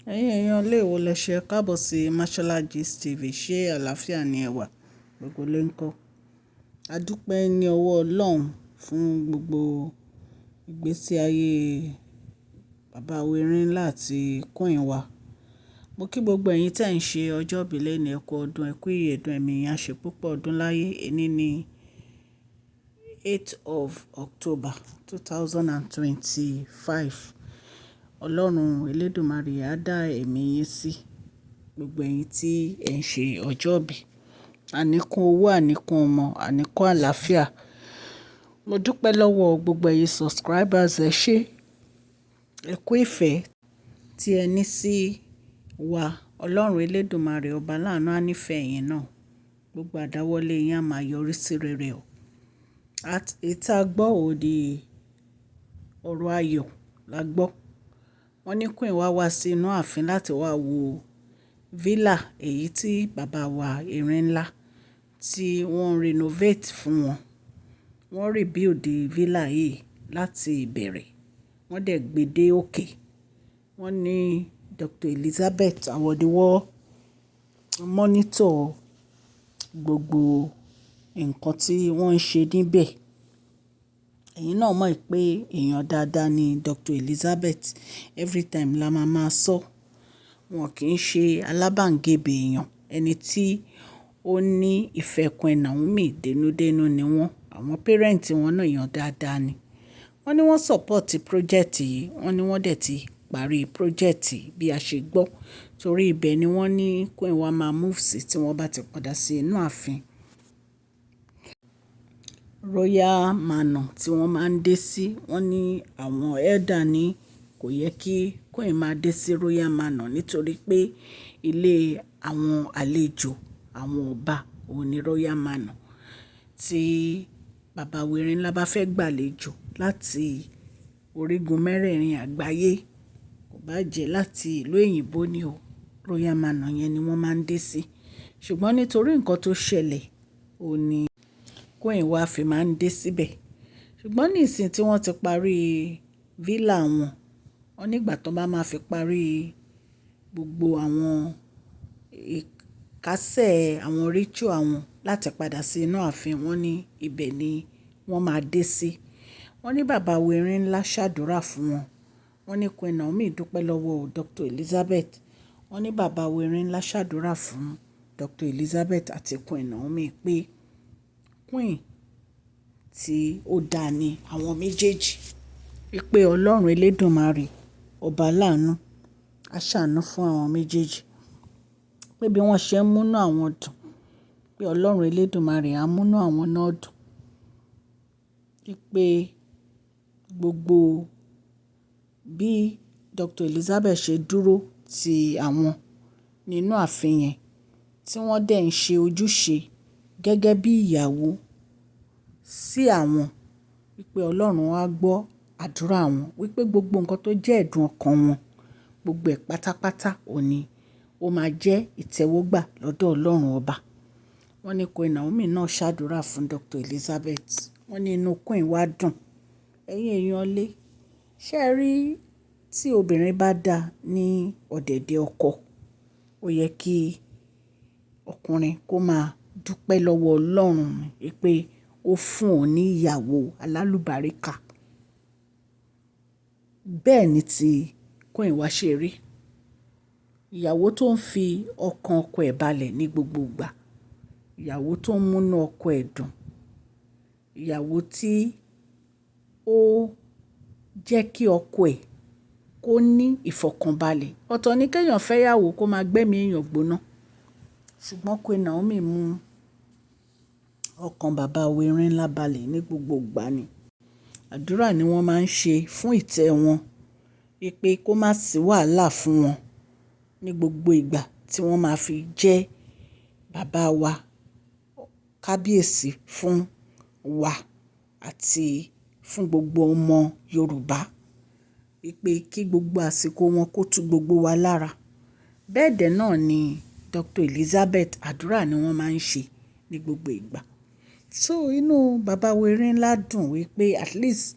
Ẹ̀yin èèyàn ilé ìwò lẹ ṣe káàbọ̀ sí Mashola Gist TV. Ṣé àlàáfíà ni ẹ wà? Gbogbo ló ń kọ́. A dúpẹ́ ní ọwọ́ Ọlọ́run fún gbogbo ìgbésí ayé bàbá wa Erinla àti Queen wa. Mo kí gbogbo ẹ̀yin tí ẹ̀ ń ṣe ọjọ́ ìbí lónìí, ẹ kú ọdún, ẹ kú ìyèdún, ẹ̀mí yín á ṣe púpọ̀ ọdún láyé. Èní ni 8th of October 2025. Ọlọ́run Elédùmarè á dá ẹ̀mí yín sí, gbogbo ẹ̀yin tí ẹ̀ ń ṣe ọjọ́ ìbí. Àníkún owó, àníkún ọmọ, àníkún àlàáfíà. Mo dúpẹ́ lọ́wọ́ gbogbo ẹ̀yin subscribers, ẹ ṣé. Ẹ kú ìfẹ́ tí ẹ ní sí wa. Ọlọ́run Elédùmarè ọba láàánú á nífẹ̀ẹ́ yín náà. Gbogbo àdáwọ́lé yín á máa yọrí sí rere o. Èyí gbọ́ òdi ọ̀rọ̀ ayọ̀ la gbọ́. Wọ́n ní Queen wá wá sí inú ààfin láti wá wo villa èyí tí bàbá wa Erinla tí wọ́n renovate fún wọn. Wọ́n rebuild villa yìí láti ìbẹ̀rẹ̀. Wọ́n dẹ̀ gbe dé òkè. Wọ́n ní Dr. Elizabeth àwọn ni wọ́n monitor gbogbo nǹkan tí wọ́n ń ṣe níbẹ̀. Ẹ̀yin náà mọ̀ pé èèyàn dáadáa ni Dr. Elizabeth. Every time la máa sọ. Wọn kì í ṣe alábàǹgẹ̀bẹ̀ èèyàn. Ẹni tí ó ní ìfẹ́ Queen Naomi denúdenú ni wọ́n. Àwọn parent wọn náà èèyàn dáadáa ni. Wọ́n ní wọ́n support project yìí. Wọ́n ní wọ́n dẹ̀ ti parí project bí a ṣe gbọ́. Torí ibẹ̀ ni wọ́n ní Queen wa máa move sí tí wọ́n bá ti padà sí inú ààfin. Royal Manor tí wọ́n máa ń dé sí. Wọ́n ní àwọn elder ní kò yẹ kí Queen máa dé sí Royal Manor nítorí pé ilé àwọn àlejò àwọn ọba òun ní Royal Manor. Tí bàbá wa Erinla bá fẹ́ gbàlejò láti orígun mẹ́rẹ̀ẹ̀rin àgbáyé, kò bá jẹ́ láti ìlú òyìnbó ni o, Royal Manor yẹn ni wọ́n máa ń dé sí. Ṣùgbọ́n nítorí nǹkan tó ṣẹlẹ̀, òun ní Queen wa fi máa ń dé síbẹ̀. Ṣùgbọ́n ní ìsìn tí wọ́n ti parí villa wọn, wọ́n nígbà tó bá máa fi parí gbogbo àwọn ìkásẹ̀ àwọn ritual wọn láti padà sí inú ààfin, wọ́n ní ibẹ̀ ni wọ́n máa dé sí. Wọ́n ní bàbá wa Erinla ṣàdúrà fún wọn. Wọ́n ní Queen Naomi dúpẹ́ lọ́wọ́ Dr. Elizabeth. Wọ́n ní bàbá wa Erinla ṣàdúrà fún Dr. Elizabeth àti Queen Naomi pé Queen tí ó dá ní àwọn méjèèjì. Wípé Ọlọ́run Elédùmarè ọba aláàánú á ṣàánú fún àwọn méjèèjì. Pé bí wọ́n ṣe ń múnú àwọn dùn, pé Ọlọ́run Elédùmarè á múnú àwọn náà dùn. Wípé gbogbo bí Dr. Elizabeth ṣe dúró ti àwọn nínú ààfin yẹn, tí wọ́n dẹ̀ ń ṣe ojúṣe gẹ́gẹ́ bí ìyàwó sí àwọn, wípé Ọlọ́run á gbọ́ àdúrà wọn, wípé gbogbo nǹkan tó jẹ́ ẹ̀dùn ọkàn wọn, gbogbo ẹ̀ pátápátá òní ó máa jẹ́ ìtẹ́wọ́gbà lọ́dọ̀ Ọlọ́run ọba. Wọ́n ní Queen Naomi náà ṣàdúrà fún Dr. Elizabeth. Wọ́n ní inú Queen wá dùn. Ẹ̀yin èèyàn lé, ṣé ẹ rí tí obìnrin bá dá ní ọ̀dẹ̀dẹ̀ ọkọ, ó yẹ kí ọkùnrin kó máa dúpẹ́ lọ́wọ́ Ọlọ́run wípé ó fún òun ní ìyàwó alálùbáríkà. Bẹ́ẹ̀ ni tí Queen wa ṣe rí. Ìyàwó tó ń fi ọkàn ọkọ ẹ̀ balẹ̀ ní gbogbo ìgbà. Ìyàwó tó ń múnú ọkọ ẹ̀ dùn. Ìyàwó tí ó jẹ́ kí ọkọ ẹ̀ kó ní ìfọ̀kànbalẹ̀. Ọ̀tọ̀ ni kí èèyàn fẹ́ ìyàwó kó máa gbẹ́mí èèyàn gbóná. Ṣùgbọ́n Queen Naomi mú ọkàn bàbá wa Erinla balẹ̀ ní gbogbo ìgbà ni. Àdúrà ni wọ́n máa ń ṣe fún ìtẹ́ wọn wípé kó má sì wàhálà fún wọn ní gbogbo ìgbà tí wọ́n máa fi jẹ́ bàbá wa kábíyèsí fún wa àti fún gbogbo ọmọ Yorùbá. Wípé kí gbogbo àsìkò wọn kó tu gbogbo wa lára. Bẹ́ẹ̀ dẹ̀ náà ni Dr. Elizabeth, àdúrà ni wọ́n máa ń ṣe ní gbogbo ìgbà. So inú bàbá wa Erinla dùn wípé at least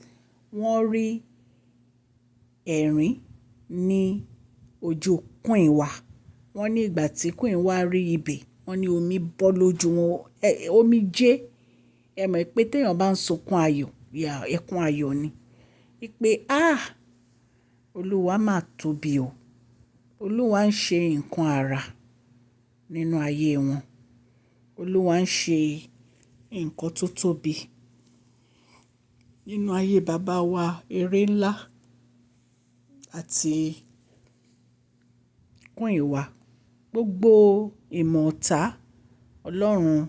wọ́n rí ẹ̀rín ní ojú Queen wa. Wọ́n ní ìgbà tí Queen wa rí ibẹ̀, wọ́n ní omi bọ́ lójú wọn, omi jẹ́. Ẹ mọ̀ pé tí èèyàn bá ń sunkún ayọ̀, ẹkún ayọ̀ ni. Wípé, "Ah! Olúwa máa tóbi o. Olúwa ń ṣe nǹkan àrà nínú ayé wọn. Olúwa ń ṣe nǹkan tó tóbi nínú ayé bàbá wa Erin Ńlá àti Queen wa." Gbogbo ìmọ̀ ọ̀tá, Ọlọ́run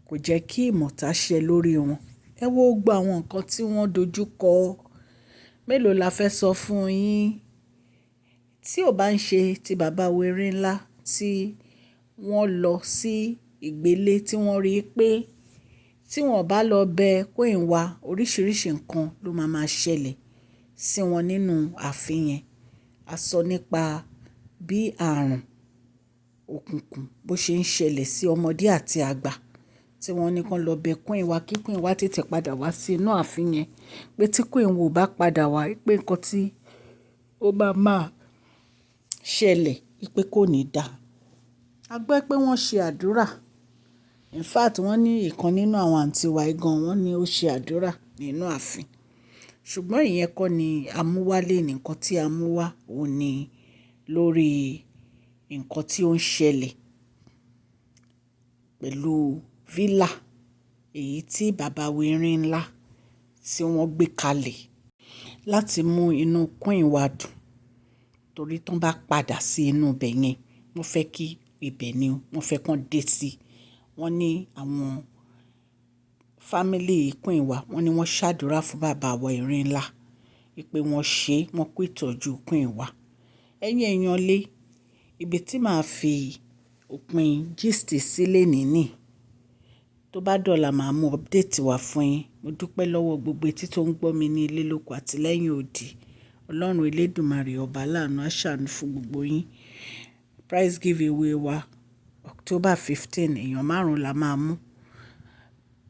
kò jẹ́ kí ìmọ̀ ọ̀tá ṣẹ lórí wọn. Ẹ wo gbogbo àwọn nǹkan tí wọ́n dojú kọ. Mélòó la fẹ́ sọ fún yín? Tí ò bá ń ṣe ti bàbá wa Erin Ńlá tí wọ́n lọ sí ìgbélé, tí wọ́n rí pé tí wọ́n bá lọ bẹ Queen wa, oríṣiríṣi nǹkan ló máa máa ṣẹlẹ̀ sí wọn nínú ààfin yẹn. A sọ nípa bí àrùn òkùnkùn bó ṣe ń ṣẹlẹ̀ sí ọmọdé àti àgbà, tí wọ́n ní kí wọ́n lọ bẹ Queen wa kí Queen wa tètè padà wá sí inú ààfin yẹn. Pé tí Queen wa ò bá padà wá, pé nǹkan tí ó bá máa ṣẹlẹ̀, wípé kò ní dá. A gbọ́ pé wọ́n ṣe àdúrà. In fact, wọ́n ní ìkan nínú àwọn àǹtí wa gan, wọ́n ní ó ṣe àdúrà nínú ààfin. Ṣùgbọ́n ìyẹn kọ́ ni a mú wá lónìí. Nǹkan tí a mú wá òun ní lórí nǹkan tí ó ń ṣẹlẹ̀ pẹ̀lú villa èyí tí bàbá wa Erin Ńlá tí wọ́n gbé kalẹ̀ láti mú inú Queen wa dùn. Torí tí wọ́n bá padà sí inú ibẹ̀ yẹn, wọ́n fẹ́ kí ibẹ̀ ni wọ́n fẹ́ kí wọ́n dé sí. Wọ́n ní àwọn family Queen wa, wọ́n ní wọ́n ṣàdúrà fún bàbá wa Erin Ńlá wípé wọ́n ṣe, wọ́n kú ìtọ́jú Queen wa. Ẹ̀yin èèyàn lé, ibi tí màá fi òpin gist sí lónìí ní. Tó bá dọ̀la, màá mú update wá fún yín. Mo dúpẹ́ lọ́wọ́ gbogbo etí tó ń gbọ́ mi ní ilé lóko àti lẹ́yìn odi. Ọlọ́run Elédùmarè ọba aláàánú á ṣàánú fún gbogbo yín. Prize giveaway wa October 15, èèyàn márùn-ún la máa mú.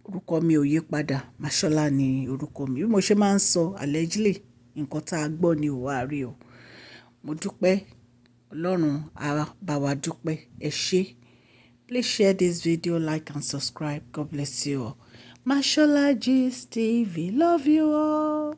Orúkọ mi ò yí padà, Mashola ni orúkọ mi. Bí mo ṣe máa ń sọ, allegedly, nǹkan tí a gbọ́ ni ò wá rí o. Mo dúpẹ́, Ọlọ́run á bá wa dúpẹ́. Ẹ ṣé. Please share this video, like and subscribe. God bless you all. Mashola Gist TV. Love you all.